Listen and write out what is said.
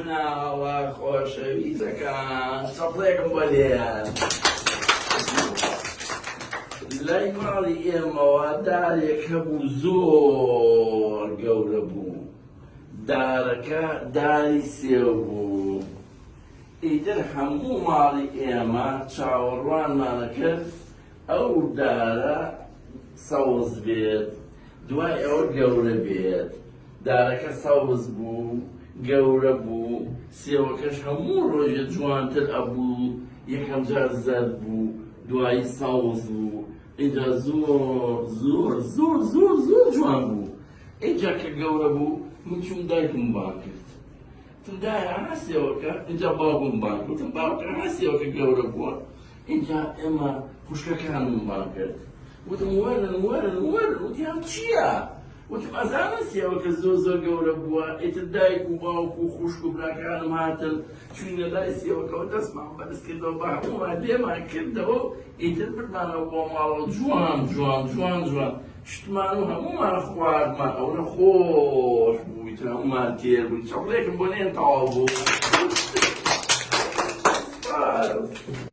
مناڵە خۆشەویستەکان چەپڵێکم بۆ لێیان. لای ماڵی ئێمەوە دارێک هەبوو زۆر گەورە بوو، دارەکە داری سێو بوو. ئیتر هەموو ماڵی ئێمە چاوەڕوانمانەکرد ئەو دارە سەوز بێت، دوای ئەوە گەورە بێت. دارەکە سەوز بوو، گەورە بوو، سێوەکەش هەموو ڕۆژێ جوانتر ئەبوو، یەکەم جار زەرد بوو، دوایی سەوز بوو، ئینجا زۆر زۆر زۆر زۆر زۆر جوان بوو. ئینجا کە گەورە بوو، من چووم دایکم بانگ کرد. وتم دایە ها سێوەکە؟ ئینجا باوکم بانگ کرد. وتم باوکە ها سێوەکە گەورە بووە. ئینجا ئێمە خوشکەکانم بانگ کرد. وتم وەرن وەرن وەرن. وتیان چییە؟ وتم ئەزانن سێوەکە زۆر زۆر گەورە بووە. ئیتر دایک و باوک و خوشک و براکانم هاتن، چووینە لای سێوەکەوە دەستمان بەرز کردەوە بە هەموومان لێمان کردەوە و ئیتر بردمانەوە بۆ ماڵەوە جوان جوان جوان جوان شتمان و هەموومان خواردمان ئەوەنە خۆش بوو ئیتر هەموومان تێر بووین چەپڵێکم بۆ نێن تەواو بوو. سپاس.